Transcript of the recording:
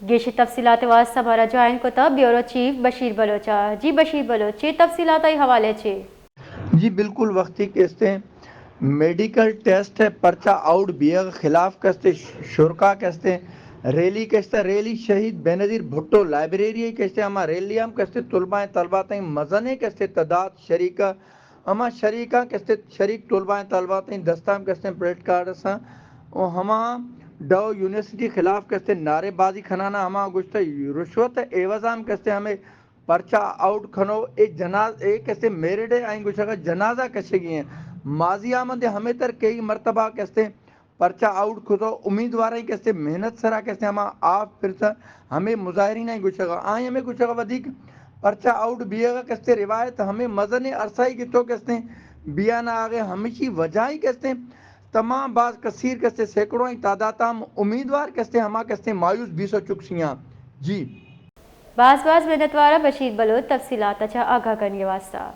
گیشی تفصیلات واسطہ مارا جوائن کتا بیورو چیف بشیر بلوچ ء۔ جی بشیر بلوچ، چے تفصیلات آئی حوالے چے؟ جی بالکل، وقتی کہ استیں میڈیکل ٹیسٹ ء پرچہ آؤٹ بیگ خلاف کستے شرکا کستے ریلی کستے، ریلی شہید بینظیر بھٹو لائبریری کستے، ہما ریلی ہم کستے طلباء طلبات مزنے کستے تعداد شریکہ ہما شریکاں کستے شریک طلباء طلبات دستاں کستے پلیٹ کارڈ ساں و ہما ڈو یونیورسٹی خلاف کستے نعرے بازی کھنانا، ہما گوشتہ رشوت عوض ہم کستے ہمیں پرچہ آؤٹ کھنو، اے جناز اے کسے میرڈ اے، آئیں گوشگا جنازہ کشگی ہیں۔ ماضی آمد ہمیں تر کئی مرتبہ کستے پرچہ آؤٹ کھتو، امیدواریں کستے محنت سرا کستے ہما آف پرسا ہمیں مظاہرین آئیں گوشگا، آئیں ہمیں گوشگا ودیک پرچہ آؤٹ بیگا کستے روایت ہمیں مزن عرصائی کی تو کستے بیانا آگے ہمیشی وجہ ہی کستے تمام باز کثیر کستے سینکڑوں تعداد ہم امیدوار کستے ہما کستے مایوس بیسو چکسیاں۔ جی۔ باز باز منتوارا بشیر بلوچ تفصیلات چا آگاہ کنگے واسطہ۔